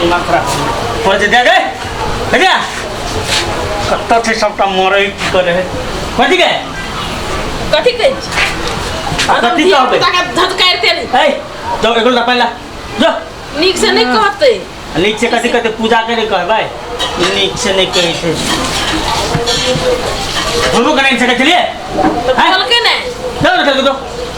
दिमाग खराब पड़ै छै। दे गए हे जा, कतऽ छै सबटा मरै की करे है कथी के? कथी कहै छी? आ कथी कहबै? धिया-पुताके धधकारिते रहै। ए जाओ, एगो ला पानि ला जो। नीक से नहि कहतै। नीक से कथी कहतै? पूजा करे कहबै, नीक से नहि कहै छै। हमरो करै सकै छलियै? तऽ बोलकै नहि। जाओ ने, खेल दो।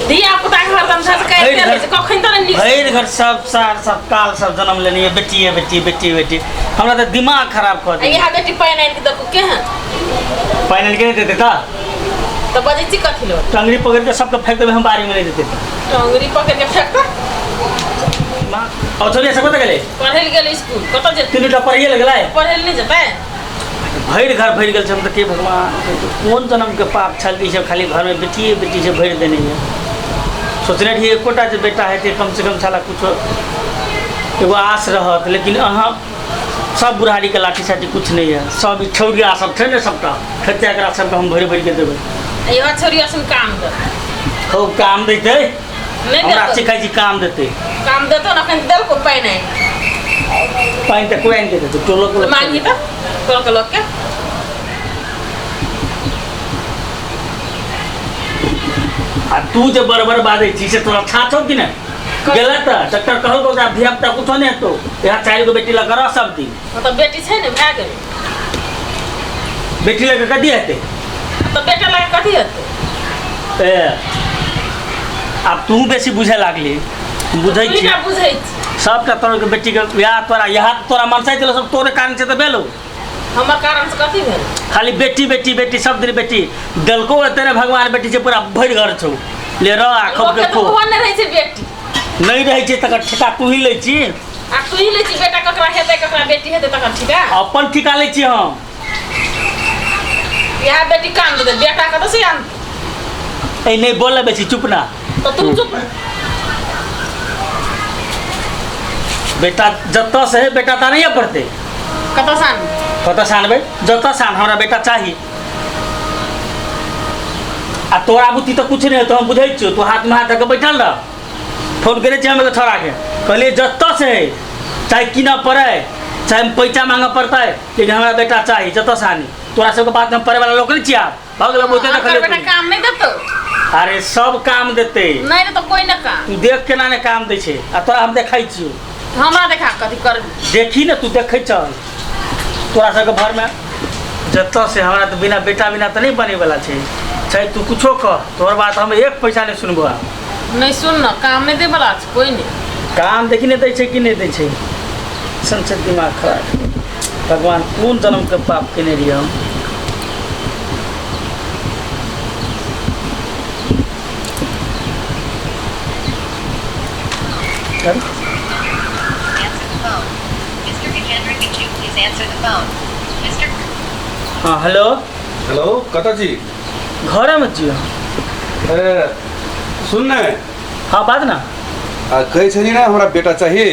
धिया पुता के हरदम धधकारिते रहै छै, कखन तऽ नहि नीक से। भरि घर सब सार सब काल सब जन्म लेने ये बेटी बेटी बेटी बेटी, हमरा तऽ दिमाग खराब कऽ आ दे। इएह बेटी पानि आनि कऽ देखू केहन। पानि आनि के नहि देतै तऽ? तऽ बजै छी कथी लए? टंगरी पकड़ि कऽ सबके फेंक देबै हम बाड़ी में, नहि देतै तऽ। टंगरी पकड़ि कऽ फेकतै। और छोड़िए सब कतऽ गेलै? पढ़ै लए गेल स्कूल, कतऽ जेतै? तीनू टा पढ़िए लए गेलै। पढ़ै लए नहि जेतै? भरि घर भरि गेल छै। हम तऽ के भगवान, कोन जन्मके पाप छल ई सब, खाली घरमे बेटिए बेटी से भरि देने यऽ। सोचने रहियै एकोटा जे बेटा हेतै कमसँ कम साला कुछो एगो आस रहत, लेकिन अहाँ सब बुढ़ारीके लाठी साठी कुछ नहि यऽ। सब ई छौरिया सब छै ने, सबटा खेतै, एकरा सबके हम भरि भरिके देबै। इहो छौरिया सुन काम देतै। खूब काम दैतै। नहि हमरा देतौ? सिखै छी, काम देतै। काम देतौ ने, अखन देलको पानि आनि। पानि तऽ कोइ आनि के देतै? टोलो के लोक। मांगी तऽ टोल के लोकके। आ तू जे बड़ बड़ बाजै छी से तोरा छा छौ कि नहि? गेलै तऽ डॉक्टर कहलकौ जे आब धिया पुता कुछो नहि हेतौ, इएह चारि गो बेटी लऽ कऽ रह सब दिन। मतलब बेटी छै ने, भए गेलै। बेटी लऽ कऽ कथी हेतै? तऽ बेटा लऽ कऽ कथी हेतै? ए, आब तू बेसी बुझे लागली, बुझै तू छी। टा बुझै छी। सबटा तोहर के बेटीके बियाह तोरा इएह तोरा मनसाइ छलौ, सब तोरे कारण से तऽ भेलौ। हमर कारण से कथी भेल? खाली बेटी बेटी बेटी सब दिन बेटी। देलको एते ने भगवान बेटी छै, पूरा भरि घर छौ, ले रह आ खूब लोकके के तऽ खो। ओहो नहि रहै छै बेटी। नहि रहै छै तकर ठेका तू ही लै छी। आ तू ही लै छी, बेटा ककरा हेतै ककरा बेटी हेतै तकर ठेका? अपन ठिका लै छी हम। इएह बेटी काम देतै, बेटा कतऽ से आनतै? ए नहि बोल बेसी, चुप ना। तऽ तू चुप। बेटा जतऽ से है बेटा तऽ आनैए पड़तै। कतऽ से आनबै? कतऽ से आनबै? जतऽ से आन, हमरा बेटा चाही। आ तोरा बुद्धि तऽ कुछ नहि हेतौ, हम बुझै छियौ। तू हाथमे हाथ धऽ कऽ बैठल रह। फोन केने छियै हम एगो छोड़ाके, कहलियै जतऽ से है, चाहे कीनऽ पड़ै चाहे पैसा मांगऽ पड़तै, लेकिन हमरा बेटा चाही, जतऽ से आनी। तोरा सबके बात हम पड़ैवला लोक नहि छियै, आब भऽ गेलै बहुते। अहाँ देखलियै बेटा तू। काम नहि देतौ। अरे सब काम देतै। नहि देतौ कोइ नहि काम। तू देख केना ने काम दै छै, आ तोरा हम देखै छियौ। हमरा देखा कथी करबी? देखी ने, तू देखै चल। तोरा सबके घरमे जतऽ से हमरा तऽ बिना बेटा बिना तऽ नहि बनैवला छै। छै तू कुछो कह, तोहर बात हम एक पैसा नहि सुनबो आब। नहि सुन ने, काम नहि दै बला छै कोइ नहि। काम देखी नहि दै छै कि नहि दै छै। संसद दिमाग खराब। भगवान, कोन जन्मके पाप केने रहियै हम? चल। Answer the phone. Mr. Gajendra Kichu, please answer the phone. Mr. हँ हेलो। हेलो, कतऽ छी? घरेमे छियै। ए, सुन ने। हँ, बाज ने। आ कहै छली ने हमरा बेटा चाही।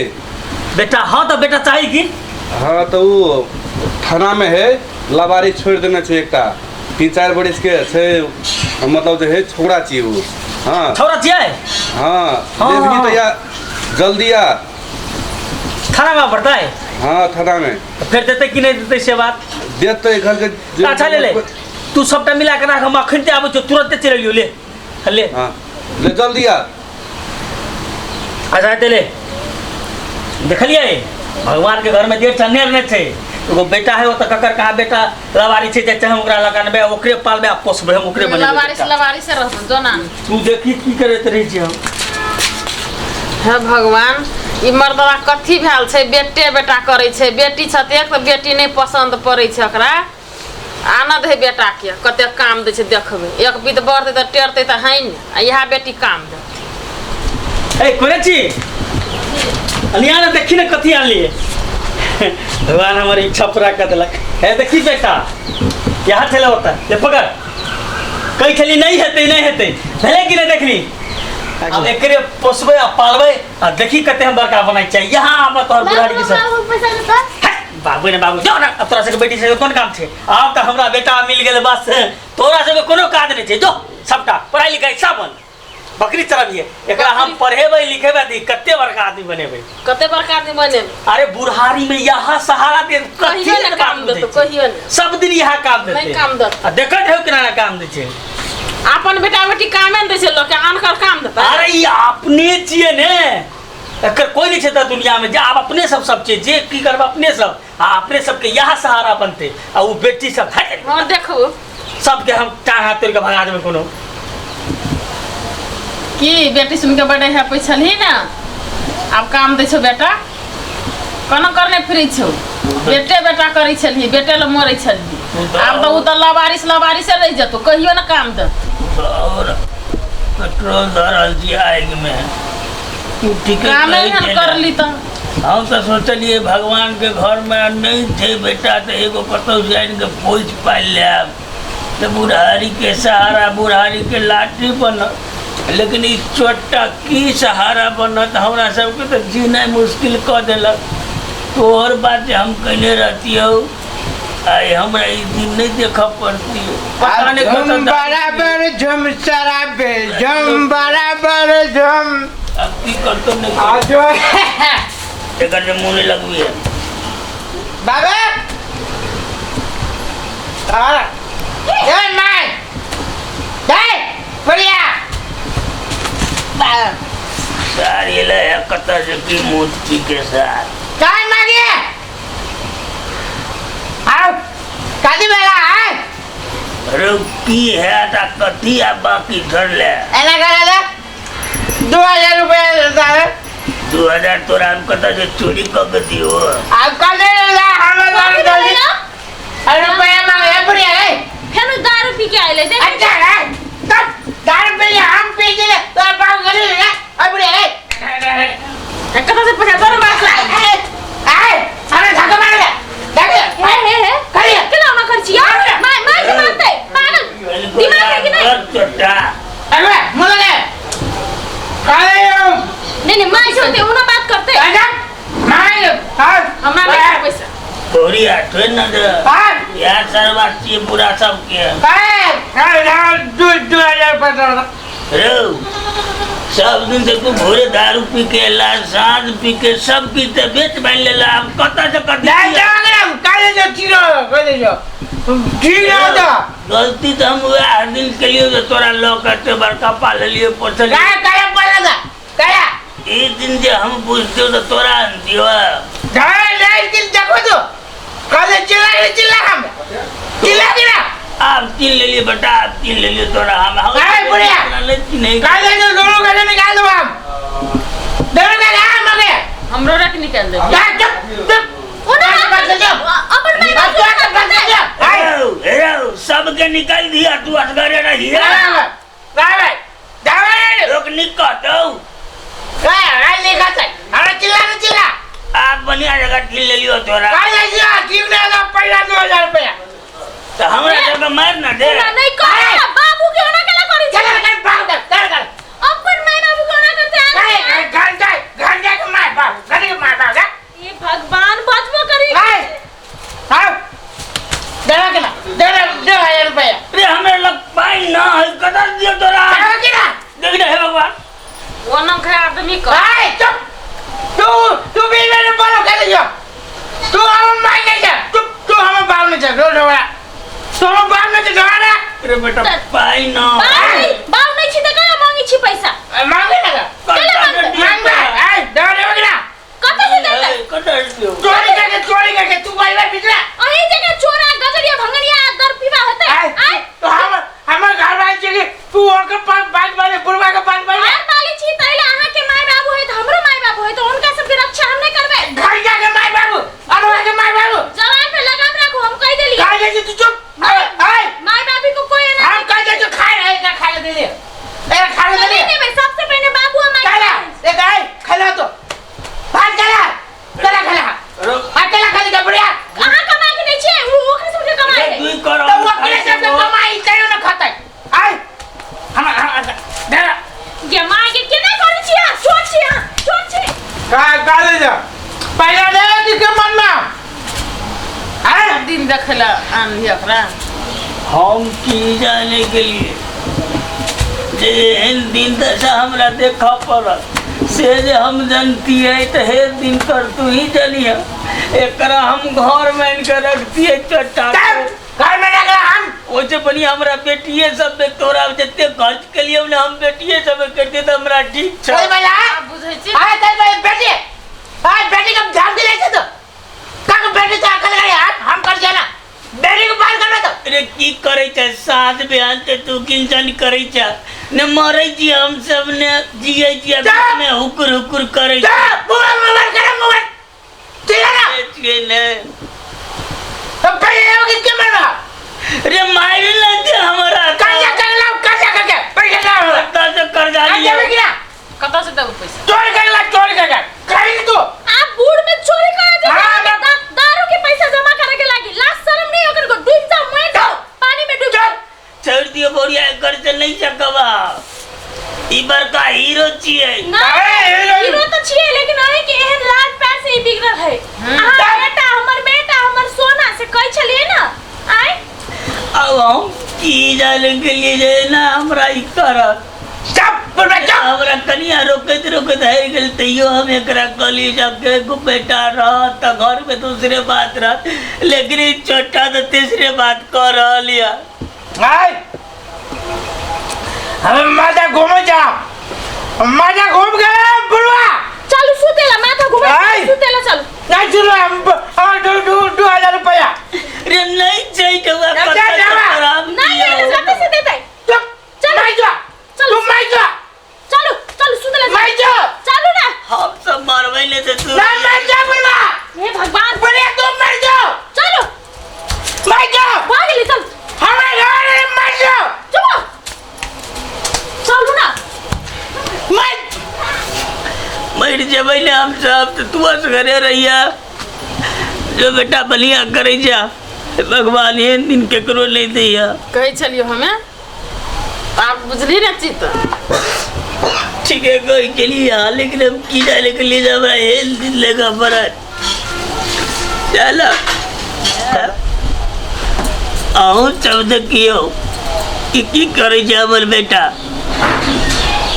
बेटा? हँ, तऽ बेटा चाही की? हँ, तऽ ओ थानामे है, लबारी छोड़ि देने छै एकटा, 3-4 बरिसके छै, मतलब जे है छौड़ा छियै ओ। हँ। छौड़ा छियै? हँ। हँ, लेबही हँ। तऽ या जल्दी आ। थानामे पड़तै? हँ, थानामे। तऽ फेर देतै कि नहि देतै से बात? देतै घर के। अच्छा ले ले, तू सबटा मिला के राख, हम अखन आबै छियौ, तुरन्ते चलि एलियौ। ले ले। हँ, ले जल्दी आ। अच्छा हेतै, ले। देखलियै, भगवानके घरमे देर से अनेर नहि छै। एगो बेटा है, ओतऽ ककर कहाँ बेटा लवारी छै, जे चाहे ओकरा लगानबै, ओकरे पालबै आ पोसबै, हम ओकरे बनेबै लवारी से बेटा। लवारी से रहतौ जो ना। तू देखी की करैत रहै छी हम। हे भगवान, ई मर्दवा कथी भेल छै? बेटे बेटा करै छै। बेटी छै तऽ एक तऽ बेटी नहि पसन्द पड़ै छै ओकरा। आनद है बेटाके, कतेक काम दै छै देखबै। एक बीत बढ़तै तऽ टेरतै तऽ है ने, आ इएह बेटी काम देतै। ए कोने छी? अलिया ने, देखी ने कथी आनलिए। भगवान हमर इच्छा पूरा कर देलक। हे देखी बेटा, यहाँ छलै ओतऽ, ले पकड़। कहै छली नहि हेतै नहि हेतै, भेलै कि नहि देखली? आब एकरे पोसबै आ पालबै आ देखी कते हम बड़का बनाइ छै। यहाँ आब तोहर बुढ़ारी के सब बाबू पैसा देता। है, बाबू ने बाबू जाओ ना, अब तोरा सबके बेटी से कोन काम छै? आब तऽ हमरा बेटा मिल गेल, बस तोरा सबके कोनो काज नहि छै। जो सबटा पढ़ाई लिखाई सब बंद। बकरी चरबिए एकरा हम पढ़ेबै लिखेबै दी कते बड़का आदमी बनेबै। कते बड़का आदमी बनेबै? अरे बुढ़ारी में यहाँ सहारा दे, कथी कहियो ने ने काम बात देतौ, बुझै छै? कहियो ने। सब दिन यहाँ काम देतै। नहि काम देतै। आ देखत हो केना काम दै छै। अपन बेटा बेटी कामे ने दै छै लोकके, आनकर काम देतै? अरे ई अपने छियै ने, एकर कोई नहीं छै तऽ दुनिया में, जे आब अपने सब सब छै, जे की करब अपने सब, आ अपने सबके इएह सहारा बनतै। आ ओ बेटी सब हट। हँ देखू। सबके हम टाँग हाथ तोड़ि कऽ भगा देबै कोनो। की बेटी सुन के बड़े है छलही ने, आब काम दै छौ बेटा, कोनो करने फिरै छौ। बेटे बेटा करै छलही, बेटे लए मरै छलही, आब तऽ ओ तऽ लबारिश लबारिशे रहि जेतौ, कहियो ने काम देतौ। और पेट्रोल धऽ रहल छी आगिमे, तू ठीके कामे कहै एहन छै ने। करली तऽ हम तऽ सोचलियै भगवानके घरमे नहि छै बेटा तऽ एगो कतहु से आनि कऽ पोसि पालि लेब तऽ बुढ़ारीके सहारा, बुढ़ारीके लाठी बनत। लेकिन ई चोटा की सहारा बनत? हमरा सबके तऽ जीनाइ मुश्किल कऽ देलक। तोहर बात जे हम कयने रहतियौ, आइ हमरा ई दिन नहि देखऽ पड़तियै। पता नहि झम कतऽ बराबर झम शराबे झम बराबर झम। आब की करतौ नहि। आजो एकर जे मुँह नहि लगबियै। बाबा आ ए my दे बढ़िया सार एलै है कतऽ से की मूर्ति के साथ काय मागे आओ कादी बेला आय। अरे की है आ कथी आ बाकी धरले? एना करा दे 2000 रुपया देता है। 2000 तोरा हम कतऽ से चोरी कऽ के दियौ? आप कल दे ला हम कथी जल्दी भेलै यौ? अरे रुपया मांगे बढ़िया है। फेर दारू पी के आइले देख। अच्छा है तब दारू पी हम पी के तो बाप गली ना अब बढ़िया है। कतऽ से पैसा तोरे मार। आए अरे धक्का मार दे धक्का। हे हे हे, करिए। केना ओना करै छी यौ? माय माय के मारतै पागल, दिमाग है कि नहीं? चोटा अरे मुझे दे काले नहीं नहीं, माय से होते ओना बात करते। अच्छा मार हां हमरा नहि छै पैसा। तोरी आ थोड़े न दे हां यार, सरवा छियै पूरा सबके। काय काय 2000 रुपया रौ सब दिन से तू भोरे दारू पी के एला, साँझ पी के सब पीते बेच बान्हि लेला, आब कतऽ से कथी? नहीं जाओगे काले जो चीरो काले जो ठीक है तो गलती तऽ हम वएह दिन केलियौ जे तोरा लऽ कऽ एते बड़का पाललियै पोसलियै। काय काले पड़ा था काला ई दिन जे हम बुझतियौ तऽ तोरा अनतियौ। नहीं नहीं दिन देखो तो काले चिल्ला रे चिल्ला हम चिल्ला गिरा। आब चिन्ह लेलियै बेटा, आब चिन्ह लेलियै तोरा हम। अरे बुढ़िया। नहि चिन्है। काले जो दोनों काले निकाल दो हम दोनों काले हम मगे हमरो रख निकालि देब। क्या चुप चुप ओना बात बस करते अपन माय बाप बस के बस करते। आए हे रौ, सबके निकालि दिया, तू असगरे रहिया। बाय बाय लोक नीक कहतौ। काय लिखा था अरे चिल्ला रे चिल्ला। आब बढ़िया जगह चिन्ह लेलियौ तोरा। काले जी क्यों नहीं आया पहला 2000 रुपया तऽ हमरा सबके मारि न दे। ओना नहीं कर बाबू के ओना केना करै चल छी? चल भाग दे चल चल। अपन माय बाबू के ओना करते। काय घंटा घंटा के मार बाप घंटे के मार बाप। ये भगवान बचबो करी। काय हां देवा के ना देवा 2000 रुपया। रे हमरा लग पाइ न है, कतऽ दियौ तोरा? देवा के ना देख रे हे भगवान। ओना के आदमी कर। काय चुप तू तू भी मेरे बोलो कर लियो तू हम मांगे जा तू तू हम बाप ने जा रोज होया तू हम बाप ने जा रे। रे बेटा पाइ न बाप नहीं छी त कहाँ मांगे छी पैसा? मांगे ना कतऽ से दियौ मांग तोरा? ए देवा देवा के ना कतऽ से देतै? कतऽ से दियौ? चोरी करके चोरी करके तू भाई भाई पिछला अही जगह चोरा गजरिया भंगरिया दर पीवा होतै। आय तो हम हमर घर वाले छी तू ओकर पास बात बाले बुढ़वा के पास बाले घर वाले छी तैला अहाँ के माय बाबू है त हमरो माय बाबू है, त उनका सबके रक्षा हम नहीं करबै। घर जाके माय बाबू अनवा के माय बाबू जवान पे लगाम राखू, हम कह देली। कह दे तू चुप आय माय बाबू को कोई ना हम कह दे जो खाए रहे का खा ले दे ए खा ले दे। नहीं नहीं, सबसे पहले बाबू और माय। चला ए गाय खा तो भाग चला चला खा हां चला खा ले बढ़िया। अहाँ कमा के दै छियै, उ ओकरे सबके कमाइ है। दुई करोड़ तो ओकरे सबके कमाई कहियो न खातै। आय हम दे गे माय के केना करै छी अहाँ? चोर छी अहाँ, चोर छी। का का ले जा पैसा दे कि के मन में आय दिन देखै लए आनलियै ओकरा। हम की जाने के लिए छै जे एहन दिन दशा हमरा देखऽ पड़ल से जे हम जनतियै तऽ हे दिन कर तू ही जनिह एकरा हम घरमे आनि कऽ रखतियै चट्टा घर में रखला हम ओहिसँ बढ़िआँ हमरा बेटिए सब पे तोरा जते खर्च केलियै ने हम बेटिए सब करतियै तऽ हमरा ठीक छै कोई बोला आब बुझै छी अरे तेरे भाई बेटी अरे बेटी का ध्यान दिले छे तो का बेटी तो अकल करे हम हम कर जाना बेटी को बाल करना तो रे की करै छै साँझ बिहान ते तू किंचन करै छै ने मरै छी हम सब ने जियै छी जा! में हुकुर हुकुर करै जा मोबाइल मोबाइल करे मोबाइल ठीक है ना छियै ने तो पहले ये कि के मरवा रे मारि लेते हमरा कर्जा कर ला कर्जा करके पैसा ना होला कतऽ से कर्जा आज लियौ देबे कि ना कतऽ से देबू पैसा चोरी कर ला चोरी कर कहीं तू आप बूढ़ में चोरी करे जे हाँ, दारू के पैसा जमा करे के लागी लाज शर्म नहीं ओकर को डूब जाओ मर जाओ पानी में डूब जाओ छोड़ि दियौ बौरिया एकर से नहीं सकब ई बड़का हीरो छियै ना अरे, हीरो- हीरो तो छियै लेकिन अहीं के एहन लाज प्यार से ही बिगड़ल है अहाँ बेटा हमर बेटा हमर सोना से कहै छलियै ना आय अब हम की जाने के लिए जे ना हमरा ई करत चुप बुढ़वा चुप हमरा कनिया रोकैत रोकैत हारि गेल तैयो हम एकरा कहली जब एगो बेटा रहत तऽ घर में दूसरे बात रहत लेकिन ई छोटा तऽ तीसरे बात कऽ रहल यऽ आय हमें माता घूमे जा माता घूम गए बुढ़वा चलू सुतेला माथा घुमा आय। सुतेला चलू नहीं सुन रहा हम हम दो दो 2000 रुपया रे नहीं छै तो जा, जा, जा। नहीं नहीं कते से देतै चुप चलो। मैं जा चलो। तू मैं जा चलू चलू सुतेला मैं जा चलू ना हम सब मरबै ने तऽ तू ना मर जा बुढ़वा हे भगवान बुढ़िया तू मर जाओ चलू मर जाओ भऽ गेलै चलू हमारे घर में मर जाओ चुप चलू ना मर मरि जेबै ने हम सब तऽ तू असगरे रहिया जो बेटा बढ़िया करै जा भगवान एहन दिन केकरो नहि दैया कहै छलियौ हमे आब बुझली ने चित ठीके कहै केलियै अहाँ लेकिन हम की जाने के लिए जे हमरा एहन दिन लेगा पड़त चलो अहूँ सब देखियौ कि की करै छै हमर बेटा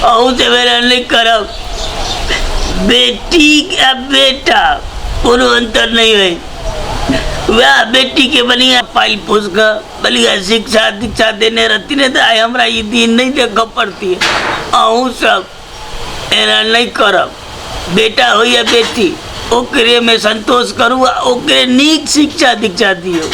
अहूँ सब एना नहि करब बेटी आ बेटा कोनो अन्तर नहि होइ वएह बेटीके बढ़िआँ पालि पोसि कऽ बढ़िआँ शिक्षा दीक्षा देने रहती ने तऽ आइ हमरा ई दिन नहि देखऽ पड़तियै अहूँ सब एना नहि करब बेटा हो या बेटी ओकरेमे संतोष करू आ ओकरे नीक शिक्षा दीक्षा दियौ।